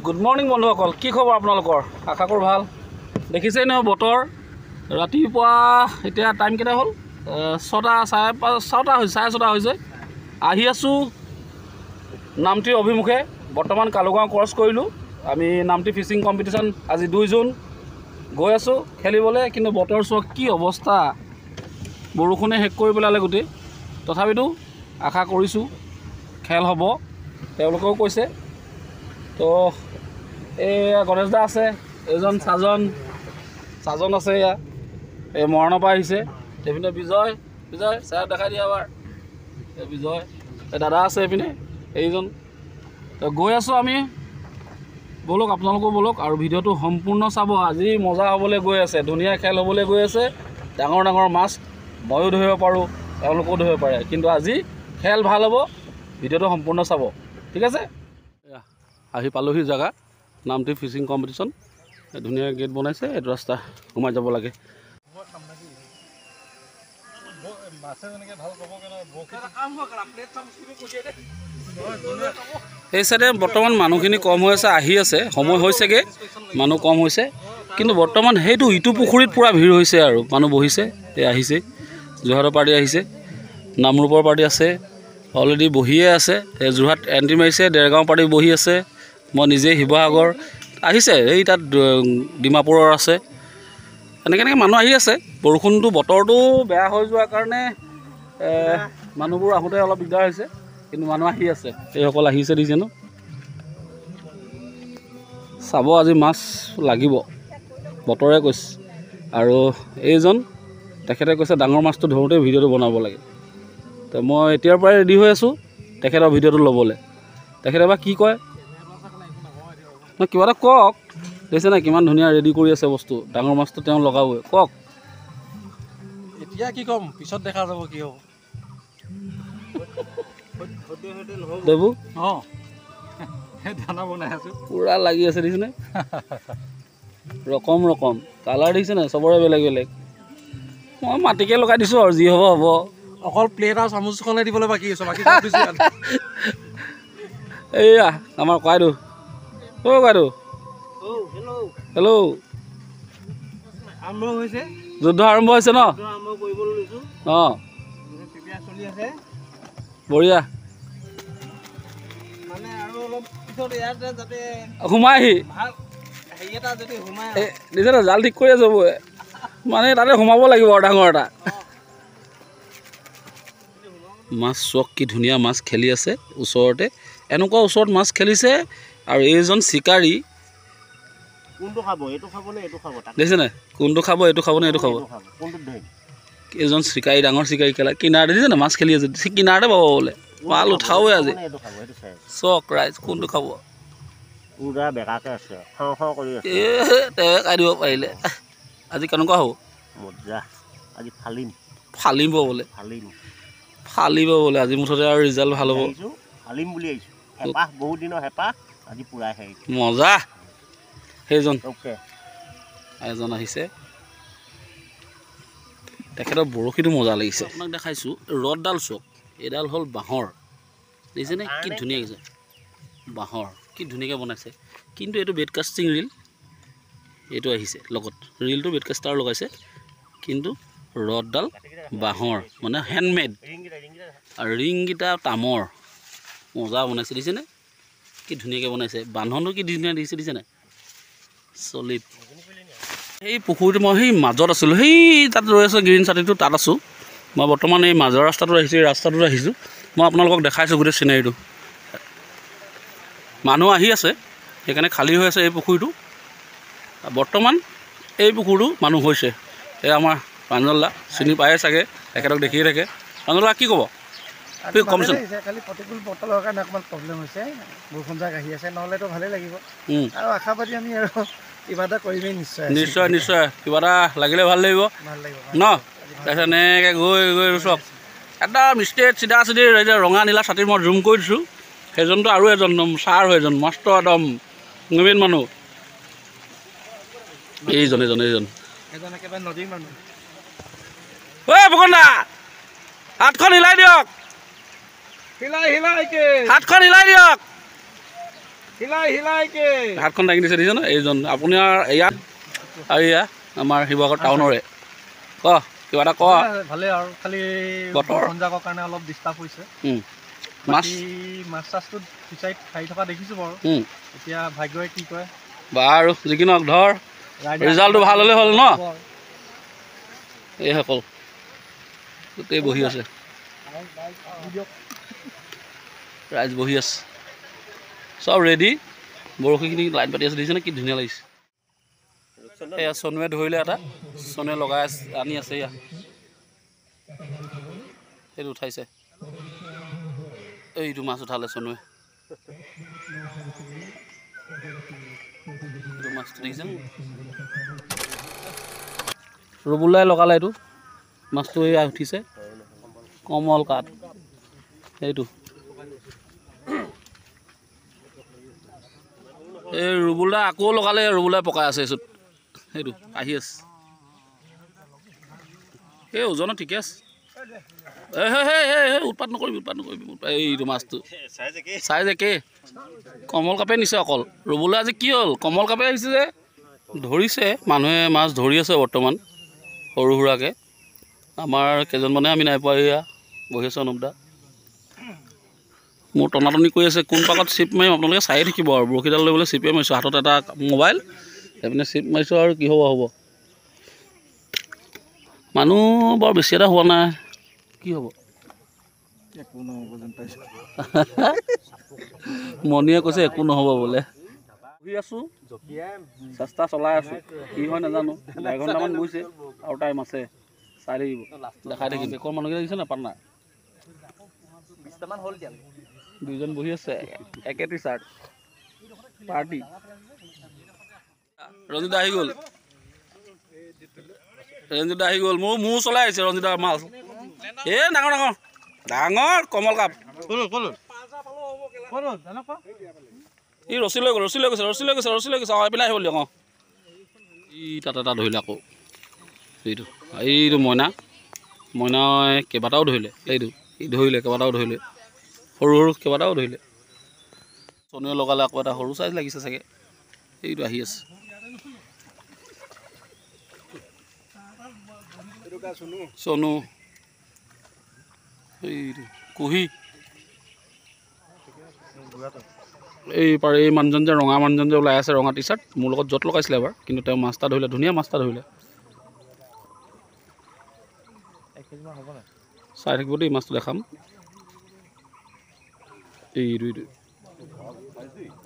Good morning বন্ধুসকল, কি খবৰ আপোনালোকৰ? আশা কৰোঁ ভাল। দেখিছেই নহয় বতৰ, ৰাতিপুৱা এতিয়া টাইম কেইটা হ'ল? ছটা চাৰে পাঁচ ছটা হৈছে, 6:30 হৈছে। আহি আছোঁ নামটিৰ অভিমুখে। বৰ্তমান কালুগাঁও ক্ৰছ কৰিলোঁ আমি। নামটি ফিচিং কম্পিটিশ্যন আজি 2 জুন, গৈ আছোঁ খেলিবলৈ। কিন্তু বতৰ চোৱা কি অৱস্থা, বৰষুণে শেষ কৰি পেলালে গোটেই। তথাপিতো আশা কৰিছোঁ খেল হ'ব, তেওঁলোকেও কৈছে। তো এই গণেশ দা আছে, এইজন চাজন আছে, এয়া এই মৰাণৰ পৰা আহিছে। এইপিনে বিজয়, বিজয় ছাৰ দেখাই দিয়া এবাৰ। এই বিজয়, এই দাদা আছে এইপিনে, এইজন। তো গৈ আছোঁ আমি, ব'লক আপোনালোকো ব'লক আৰু ভিডিঅ'টো সম্পূৰ্ণ চাব। আজি মজা হ'বলৈ গৈ আছে, ধুনীয়া খেল হ'বলৈ গৈ আছে। ডাঙৰ ডাঙৰ মাছ ময়ো ধৰিব পাৰোঁ, তেওঁলোকেও ধৰিব পাৰে, কিন্তু আজি খেল ভাল হ'ব। ভিডিঅ'টো সম্পূৰ্ণ চাব, ঠিক আছে? আহি পালোহি জেগা, নামটি ফিচিং কম্পিটিশ্যন। ধুনীয়া গেট বনাইছে, এইটো ৰাস্তা সোমাই যাব লাগে। এই চাইডে বৰ্তমান মানুহখিনি কম হৈ আছে, আহি আছে, সময় হৈছেগৈ, মানুহ কম হৈছে। কিন্তু বৰ্তমান সেইটো ইটো পুখুৰীত পূৰা ভিৰ হৈছে আৰু মানুহ বহিছে। এই আহিছে, যোৰহাটৰ পাৰ্টি আহিছে, নামৰূপৰ পাৰ্টি আছে, অলৰেডি বহিয়ে আছে। এই যোৰহাট এণ্ট্ৰি মাৰিছে, দেৰগাঁও পাৰ্টি বহি আছে। মই নিজে শিৱসাগৰ আহিছে, এই তাত ডিমাপুৰৰ আছে। এনেকৈ এনেকৈ মানুহ আহি আছে। বৰষুণটো, বতৰটো বেয়া হৈ যোৱাৰ কাৰণে মানুহবোৰ আহোঁতে অলপ দিগদাৰ হৈছে, কিন্তু মানুহ আহি আছে। এইসকল আহিছে, দিছে ন চাব, আজি মাছ লাগিব, বতৰে কৈছে। আৰু এইজন তেখেতে কৈছে ডাঙৰ মাছটো ধৰোঁতে ভিডিঅ'টো বনাব লাগে। তো মই এতিয়াৰ পৰাই ৰেডি হৈ আছোঁ তেখেতৰ ভিডিঅ'টো ল'বলৈ। তেখেতে বা কি কয়, কিবা এটা কওক। দেখিছে নাই কিমান ধুনীয়া ৰেডি কৰি আছে বস্তু, ডাঙৰ মাছটো তেওঁ লগাবই। কওক এতিয়া কি ক'ম, পিছত দেখা যাব কি হ'ব। দেবু অঁ, দানা বনাই আছোঁ, পূৰা লাগি আছে, দেখিছেনে? ৰকম ৰকম কালাৰ দেখিছে নাই, চবৰে বেলেগ বেলেগ। মই মাটিকে লগাই দিছোঁ আৰু যি হ'ব হ'ব। অকল প্লেট আৰু চামুচখনে দিবলৈ বাকী আছে, বাকী এইয়া আমাৰ ককাইদেউ। অ' ককাইদেউ, হেল্ল', যুদ্ধ আৰম্ভ হৈছে ন? অঁ, বঢ়িয়া। সোমাই আহি দিছে ন, জাল ঠিক কৰি আছে, মানে তাতে সোমাব লাগিব আৰু ডাঙৰ এটা মাছ। চাওক কি ধুনীয়া মাছ খেলি আছে ওচৰতে, এনেকুৱা ওচৰত মাছ খেলিছে। আৰু এইজন চিকাৰী, দেখিছে নাই? কোনটো খাব, এইটো খাব নে এইটো খাব? এইজন চিকাৰী, ডাঙৰ চিকাৰী খেলা কিনাৰতে দিছে নাই, মাছ খেলি আছে কিনাৰতে পাব বোলে। মাল উঠাওৱে আজি। চাওক ৰাইজ, কোনটো খাব? এ তেওঁৱে খাই দিব পাৰিলে আজি কেনেকুৱা হ'ব? ফালিব বোলে, ফালিব বোলে আজি। মুঠতে আৰু ৰিজাল্ট ভাল হ'ব। মজা। সেইজন এজন আহিছে, তেখেতৰ বৰশীটো মজা লাগিছে। আপোনাক দেখাইছোঁ ৰদডাল চাওক, এইডাল হ'ল বাঁহৰ, দেখিছেনে কি ধুনীয়া লাগিছে? বাঁহৰ কি ধুনীয়াকৈ বনাইছে। কিন্তু এইটো বেডকাষ্টিং ৰিল, এইটো আহিছে লগত, ৰিলটো বেডকাষ্টাৰ লগাইছে, কিন্তু ৰদডাল বাঁহৰ, মানে হেণ্ডমেড। আৰু ৰিংকেইটা তামৰ, মজা বনাইছে, দিছেনে কি ধুনীয়াকৈ বনাইছে? বান্ধনটো কি ধুনীয়া দিছে, দিছেনে চলিত। সেই পুখুৰীটো মই সেই মাজত আছিলোঁ, সেই তাত ৰৈ আছোঁ, গ্ৰীণ ছাতিটো তাত আছোঁ মই। বৰ্তমান এই মাজৰ ৰাস্তাটোত আহিছোঁ, এই ৰাস্তাটোত আহিছোঁ। মই আপোনালোকক দেখাইছোঁ গোটেই চিনাৰীটো। মানুহ আহি আছে, সেইকাৰণে খালী হৈ আছে এই পুখুৰীটো। বৰ্তমান এই পুখুৰীটো মানুহ হৈছে। এই আমাৰ প্ৰাঞ্জল দা, চিনি পায়ে চাগে, তেখেতক দেখিয়ে থাকে। প্ৰাঞ্জল দা কি ক'ব? খালি প্ৰতিকূল বতৰৰ কাৰণে অকণমান প্ৰব্লেম হৈছে, বৰষুণ জাক আহি আছে, নহ'লেতো ভালেই লাগিব। আৰু আশাবাদী আমি আৰু কিবা এটা কৰিমেই নিশ্চয়। নিশ্চয় নিশ্চয়, কিবা এটা লাগিলে ভাল লাগিব ন? তাৰপিছত এনেকৈ গৈ গৈ চাওক, একদম ষ্ট্ৰেইট চিধা চিধি ৰঙা নীলা ছাতি মই জুম কৰি দিছোঁ। সেইজনটো আৰু এজন ছাৰ হয়, এজন মাষ্টৰ, একদম নবীন মানুহ। এইজন এইজন এইজন ঐ ফুকন দা, হাতখন হিলাই দিয়ক, হাতখন হিলাই দিয়ক। হাতখন দাঙি দিছে, দেখিছে ন এইজন আপোনাৰ ইয়াত আৰু এয়া আমাৰ শিৱসাগৰ টাউনৰে। ক কিবা এটা ক। ভালে আৰু খালি বৰষুণজাকৰ কাৰণে অলপ ডিষ্টাৰ্ব হৈছে। মাছ মাছ চাছটো ফিচাৰীত খাই থকা দেখিছোঁ বাৰু, এতিয়া ভাগ্যই কি কয়। বাৰু যি নহওক ধৰ ৰিজাল্টটো ভাল হ'লে হ'ল ন। এইসকল গোটেই বহি আছে, ৰাইজ বহি আছে, চব ৰেডি। বৰশীখিনি লাইন পাতি আছে, দেখিছেনে কি ধুনীয়া লাগিছে। এয়া চনুৱে ধৰিলে এটা, চনুৱে লগাই আনি আছে, এয়া সেইটো উঠাইছে, এইটো মাছ উঠালে চনুৱে। এইটো মাছটো দেখিছে, ৰুবুলাই লগালে এইটো মাছটো, এয়া উঠিছে কমল কাঠ এইটো। এই ৰুবুলদা আকৌ লগালে, ৰুবুলাই পকাই আছে এইটোত, সেইটো আহি আছে। এই ওজনত ঠিকে আছে। এই উৎপাত নকৰিবি, উৎপাত নকৰিবি। এইটো মাছটো চাইজ একেই, কমল কাপে নিছে অকল। ৰুবুলে আজি কি হ'ল, কমল কাপে আহিছে যে ধৰিছে। মানুহে মাছ ধৰি আছে বৰ্তমান সৰু সুৰাকৈ। আমাৰ কেইজনমানে আমি নাই পোৱা। এয়া বহি আছে অনুপ দা, মোৰ টনাটনি কৰি আছে। কোন পাকত চিপ মাৰিম আপোনালোকে চায়ে থাকিব আৰু। বৰশীডাল লৈ বোলে চিপে মাৰিছোঁ, হাতত এটা মোবাইল, সেইপিনে চিপ মাৰিছোঁ আৰু কি হ'ব হ'ব। মানুহ বৰ বেছি এটা হোৱা নাই, কি হ'ব। মণিয়ে কৈছে একো নহ'ব বোলে। বহি আছোঁ, চেষ্টা চলাই আছোঁ, কি হয় নাজানো। 1.5 ঘণ্টামান গৈছে আৰু টাইম আছে, চাই থাকিব, দেখাই থাকিম। বেকৰ মানুহকেইটা দেখিছে নাই, পাৰ্টনাৰ দুইজন বহি আছে, একে টি চাৰ্ট পাৰ্টি। ৰঞ্জিতা আহি গ'ল, ৰঞ্জিতা আহি গ'ল। মোৰ চলাই আহিছে ৰঞ্জিতাৰ মাছ। এই ডাঙৰ ডাঙৰ ডাঙৰ কমল কাপ। ই ৰছী লৈ গ'ল, ৰছী লৈ গৈছে, ৰছী লৈ গৈছে, ৰছী লৈ গৈছে। অঁ এইপিনে আহিব দিয়ক। অঁ ই তাত এটা ধৰিলে আকৌ, এইটো এইটো মইনা, মইনাই কেইবাটাও ধৰিলে। এইটো ই ধৰিলে, কেইবাটাও ধৰিলে, সৰু সৰু কেইবাটাও ধৰিলে। চনুৱে লগালে আকৌ এটা সৰু চাইজ লাগিছে চাগে, এইটো আহি আছে। চনু এইটো কুহি। এই পাৰে এই মানুহজন যে ৰঙা মানুহজন যে ওলাই আছে, ৰঙা টি চাৰ্ট, মোৰ লগত য'ত লগাইছিলে এবাৰ, কিন্তু তেওঁ মাছ এটা ধৰিলে, ধুনীয়া মাছ এটা ধৰিলে। চাই থাকিব দেই, মাছটো দেখাম। এইটো এইটো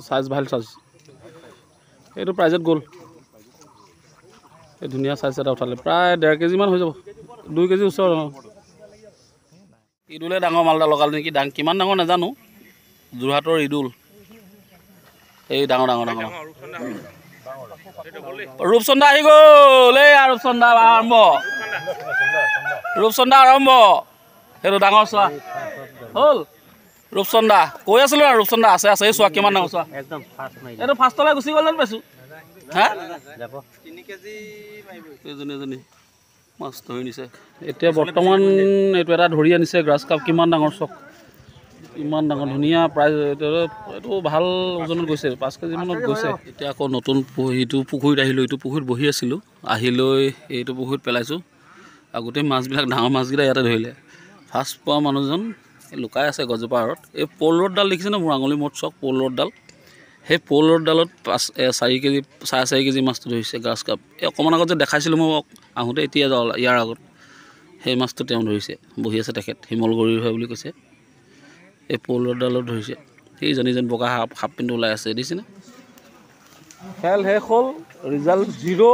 চাইজ ভাল চাইজ, এইটো প্ৰাইজত গ'ল। এই ধুনীয়া চাইজ এটা উঠালে, প্ৰায় 1.5 কেজিমান হৈ যাব, 2 কেজি ওচৰত। অঁ ঈদুলে ডাঙৰ মাল এটা লগালে নেকি, কিমান ডাঙৰ নাজানো। যোৰহাটৰ ঈদুল, এই ডাঙৰ ডাঙৰ ডাঙৰ। ৰূপচন্দা আহি গ'ল, এই ৰূপচন্দা আৰম্ভ, ৰূপচন্দা আৰম্ভ। সেইটো ডাঙৰ চোৱা হ'ল ৰূপচন্দা। কৈ আছিলোঁ আৰু ৰূপচন্দা আছে আছে। এই চোৱা কিমান ডাঙৰ চোৱা, এইটো ফাৰ্ষ্টলৈ গুচি গ'ল যেন পাইছোঁ। হা এজনী এজনী মাছ ধৰি নিছে। এতিয়া বৰ্তমান এইটো এটা ধৰি আনিছে গ্ৰাছ কাপ, কিমান ডাঙৰ চক, ইমান ডাঙৰ ধুনীয়া প্ৰাইজ। এইটো ভাল ওজনত গৈছে, 5 কেজিমানত গৈছে। এতিয়া আকৌ নতুন ইটো পুখুৰীত আহিলোঁ, ইটো পুখুৰীত বহি আছিলোঁ, আহি লৈ এইটো পুখুৰীত পেলাইছোঁ। আৰু গোটেই মাছবিলাক ডাঙৰ মাছকেইটা ইয়াতে ধৰিলে। ফাৰ্ষ্ট পোৱা মানুহজন লুকাই আছে গছজোপা আঁৰত। এই পল ৰ'ডডাল দেখিছেনে মোৰ আঙুলি মূৰত চক, পল ৰ'ডডাল, সেই পল ৰ'ডডালত 4 কেজি 4.5 কেজি মাছটো ধৰিছে গ্ৰাছ কাপ। এই অকণমান আগত যে দেখাইছিলোঁ মই আহোঁতে, এতিয়া ইয়াৰ আগত সেই মাছটো তেওঁ ধৰিছে। বহি আছে তেখেত, শিমলগুৰিৰ হয় বুলি কৈছে। এই পল ৰ'ডডালত ধৰিছে। সেইজনী যেন বগা সাপ পিনটো ওলাই আছে, দেখিছেনে। খেল শেষ হ'ল, ৰিজাল্ট 0,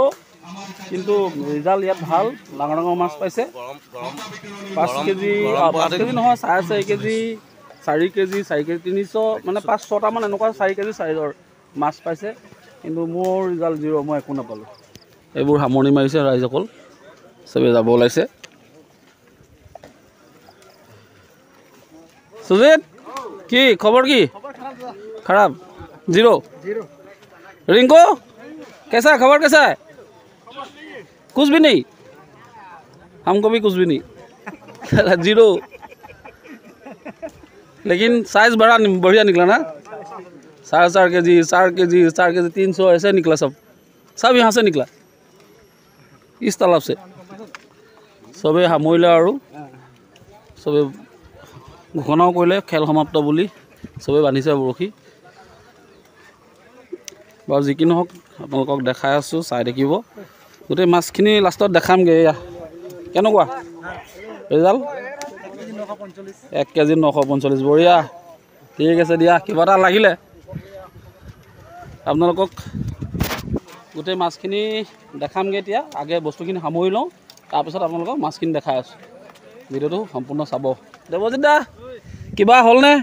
কিন্তু ৰিজাল্ট ইয়াত ভাল, ডাঙৰ ডাঙৰ মাছ পাইছে। 5 কেজি, 5 কেজি নহয়, 4.5 কেজি, 4 কেজি, 4 কেজি 300, মানে 5 6টামান এনেকুৱা 4 কেজি চাইজৰ মাছ পাইছে। কিন্তু মোৰ ৰিজাল্ট 0, মই একো নাপালোঁ। এইবোৰ সামৰণি মাৰিছে ৰাইজসকল, চবেই যাব ওলাইছে। সুজিত কি খবৰ, কি খাৰাপ? 0। रिंकू कैसा है खबर, कैसा है? कुछ भी नहीं, हमको भी कुछ भी नहीं। 0, लेकिन साइज बड़ा बढ़िया निकला ना। 4.5 केजी, 4 केजी, 4 केजी 300 ऐसे निकला सब, सब यहाँ से निकला इस तालाब से। চবেই সামৰিলে আৰু চবে ঘোষণাও কৰিলে খেল সমাপ্ত বুলি, চবেই বান্ধিছে বৰশী। বাৰু যি কি নহওক আপোনালোকক দেখাই আছোঁ, চাই থাকিব। গোটেই মাছখিনি লাষ্টত দেখামগৈ। এয়া কেনেকুৱা ৰিজাল্ট? 1 কেজি 945, বঢ়িয়া। ঠিক আছে দিয়া, কিবা এটা লাগিলে আপোনালোকক গোটেই মাছখিনি দেখামগৈ। এতিয়া আগে বস্তুখিনি সামৰি লওঁ, তাৰপিছত আপোনালোকক মাছখিনি দেখাই আছোঁ। ভিডিঅ'টো সম্পূৰ্ণ চাব। দেৱজিত দা, কিবা হ'লনে?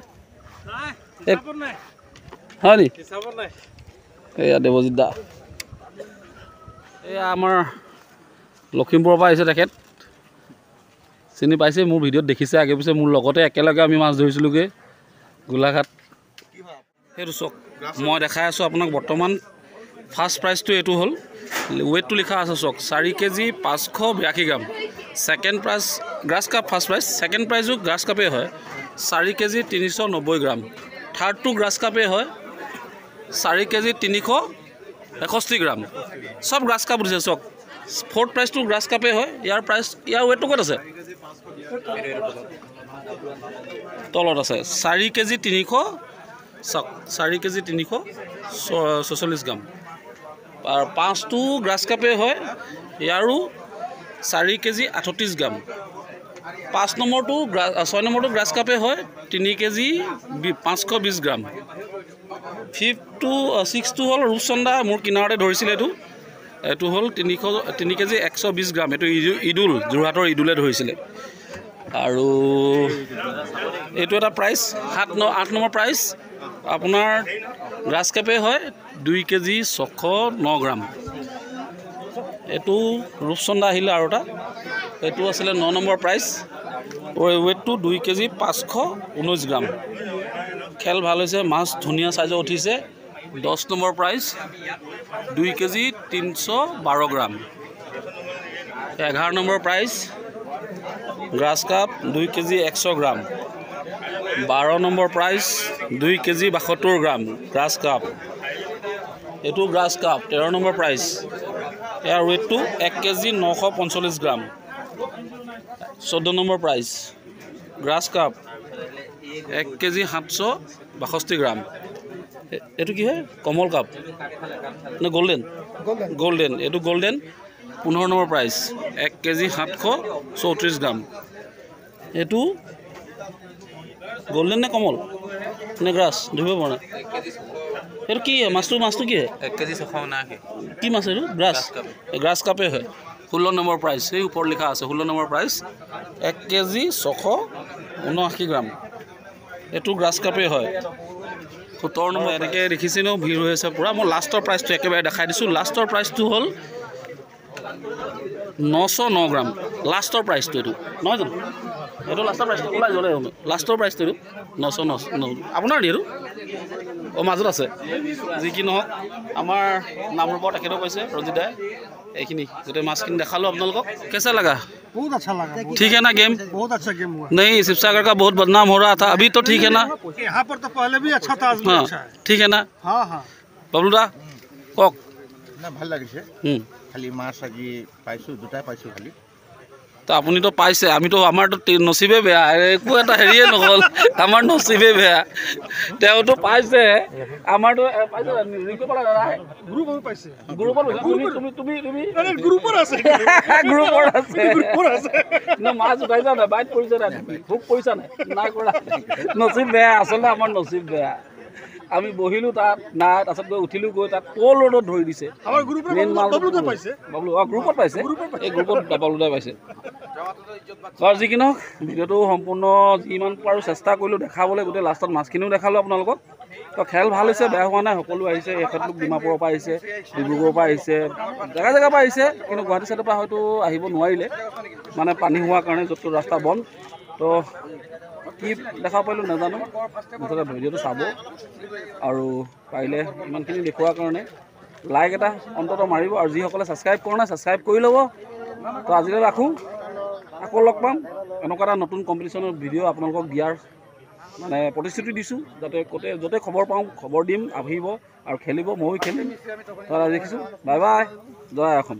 হয় নি? এয়া দেৱজিত দা, এয়া আমাৰ লখিমপুৰৰ পৰা আহিছে। তেখেত চিনি পাইছে, মোৰ ভিডিঅ'ত দেখিছে আগে পিছে, মোৰ লগতে একেলগে আমি মাছ ধৰিছিলোঁগৈ গোলাঘাট। সেইটো চাওক, মই দেখাই আছোঁ আপোনাক বৰ্তমান। ফাৰ্ষ্ট প্ৰাইজটো এইটো হ'ল, ৱেইটটো লিখা আছে চাওক, 4 KG 582 gram. Second prize grass carp first prize, second প্ৰাইজো গ্ৰাছ কাপেই হয়, 4 কেজি 390 গ্ৰাম। থাৰ্ডটো গ্ৰাছ কাপেই হয়, 4 কেজি 361 গ্ৰাম। চব গ্ৰাছ কাপ উঠিছে চাওক। ফ'ৰ্থ প্ৰাইজটো গ্ৰাছ কাপেই হয়, ইয়াৰ প্ৰাইজ, ইয়াৰ ৱেইটটো ক'ত আছে? তলত আছে, 4 কেজি 300 চাওক, 4 কেজি 346 গ্ৰাম। আৰু পাঁচটো গ্ৰাছ কাপেই হয়, ইয়াৰো 4 কেজি 38 গ্ৰাম। 5 নম্বৰটো 6 নম্বৰটো গ্ৰাছ কাপেই হয়, 3 কেজি 520 গ্ৰাম। ফিফ্থটো ছিক্সটো হ'ল ৰূপচন্দা, মোৰ কিনাৰতে ধৰিছিলে এইটো। এইটো হ'ল 3 কেজি 120 গ্ৰাম। এইটো ইদুল, যোৰহাটৰ ইদুলে ধৰিছিলে। আৰু এইটো এটা প্ৰাইজ, 8 নম্বৰ প্ৰাইজ আপোনাৰ গ্ৰাছ কাপেই হয়, 2 কেজি 609 গ্ৰাম। এইটো ৰূপচন্দা আহিলে আৰু এটা, এইটো আছিলে 9 নম্বৰ প্ৰাইজ, ৱেইটটো 2 কেজি 519 গ্ৰাম। খেল ভাল হৈছে, মাছ ধুনীয়া চাইজৰ উঠিছে। 10 number prize 2 K G 312 gram. 11 number prize grass carp 2 K G 100 gram. 12 number prize 2 K G 72 gram grass carp. এইটো গ্ৰাছ কাপ 13 নম্বৰ প্ৰাইজ, ইয়াৰ ৱেইটটো 1 K G 945 gram. 14 number prize grass carp 1 K G 762 gram. এইটো কি হয়? কমল কাপ নে গল্ডেন? গল্ডেন, এইটো golden. 15 number prize 1 K G 734 gram. এইটো golden নে কমল নে গ্ৰাছ ধৰিব পৰা নাই। এইটো কি মাছটো? মাছটো কি হয়? 1 কেজি 679। কি মাছ এইটো? গ্ৰাছ, গ্ৰাছ কাপেই হয়। 16 নম্বৰ প্ৰাইজ, সেই ওপৰত লিখা আছে 16 নম্বৰ প্ৰাইজ 1 কেজি 679 গ্ৰাম। এইটো গ্ৰাছ কাপেই হয়। 17 নম্বৰ, এনেকৈ দেখিছে ন ভিৰ হৈ আছে পূৰা। মই লাষ্টৰ প্ৰাইজটো একেবাৰে দেখাই দিছোঁ। লাষ্টৰ প্ৰাইজটো হ'ল 909 গ্ৰাম। লাষ্টৰ প্ৰাইজটো এইটো নহয় জানো? এইটো লাষ্টৰ প্ৰাইজটো ওলাই যোৱা লাষ্টৰ প্ৰাইজটো এইটো 909। আপোনাৰ নি এইটো? অঁ, মাজত আছে। যি কি নহওক, আমাৰ নামৰূপৰ তেখেতেও কৈছে ৰঞ্জিত দাই। এইখিনি গোটেই মাছখিনি দেখালোঁ আপোনালোকক। কেঁচা লাগা? बहुत अच्छा लगा। ठीक है ना गेम? बहुत अच्छा गेम हुआ। नहीं, शिवसागर का बहुत बदनाम हो रहा था, अभी तो ठीक है ना? यहाँ पर तो पहले भी अच्छा था, आज भी हाँ, अच्छा है। ठीक है ना? हाँ हाँ। বাবলু দা কওক। না, ভাল লাগিছে। খালি মাছ আজি পাইছোঁ, দুটাই পাইছোঁ খালি। তো আপুনিতো পাইছে, আমিতো আমাৰতো নচিবেই বেয়া, একো এটা হেৰিয়ে নহ'ল, আমাৰ নচিবেই বেয়া। তেওঁতো পাইছে, আমাৰতো পাইছে। মাছ উঠাইছা নাই? বাইত পৰিছে নাই? ভোক পৰিছা নাই? নাই কৰা। নচিব বেয়া, আচলতে আমাৰ নচিব বেয়া। আমি বহিলোঁ তাত নাই, তাৰপিছত গৈ উঠিলোঁ গৈ তাত ক'ল ৰ'দত ধৰি দিছে। বাবলু অঁ গ্ৰুপত পাইছে, এই গ্ৰুপত বাবলুদাই পাইছে। বাৰু যি কি নহওক, ভিডিঅ'টো সম্পূৰ্ণ যিমান পাৰোঁ চেষ্টা কৰিলোঁ দেখাবলৈ। গোটেই লাষ্টত মাছখিনিও দেখালোঁ আপোনালোকক। তো খেল ভাল হৈছে, বেয়া হোৱা নাই। সকলো আহিছে, এখেতলোক ডিমাপুৰৰ পৰা আহিছে, ডিব্ৰুগড়ৰ পৰা আহিছে, জেগা জেগাৰ পৰা আহিছে। কিন্তু গুৱাহাটী চাইডৰ পৰা হয়তো আহিব নোৱাৰিলে, মানে পানী হোৱাৰ কাৰণে য'ত ৰাস্তা বন্ধ। তো কি দেখাব পাৰিলোঁ নাজানো, মুঠতে ভিডিঅ'টো চাব আৰু পাৰিলে ইমানখিনি দেখুওৱাৰ কাৰণে লাইক এটা অন্ততঃ মাৰিব। আৰু যিসকলে ছাবস্ক্ৰাইব কৰা নাই ছাবস্ক্ৰাইব কৰি ল'ব। তো আজিলৈ ৰাখোঁ, আকৌ লগ পাম এনেকুৱা এটা নতুন কম্পিটিশ্যনৰ ভিডিঅ' আপোনালোকক দিয়াৰ মানে প্ৰতিশ্ৰুতি দিছোঁ যাতে ক'তে য'তে খবৰ পাওঁ খবৰ দিম, আহিব আৰু খেলিব, ময়ো খেলিম। দেখিছোঁ, বাই বাই, জয় অসম।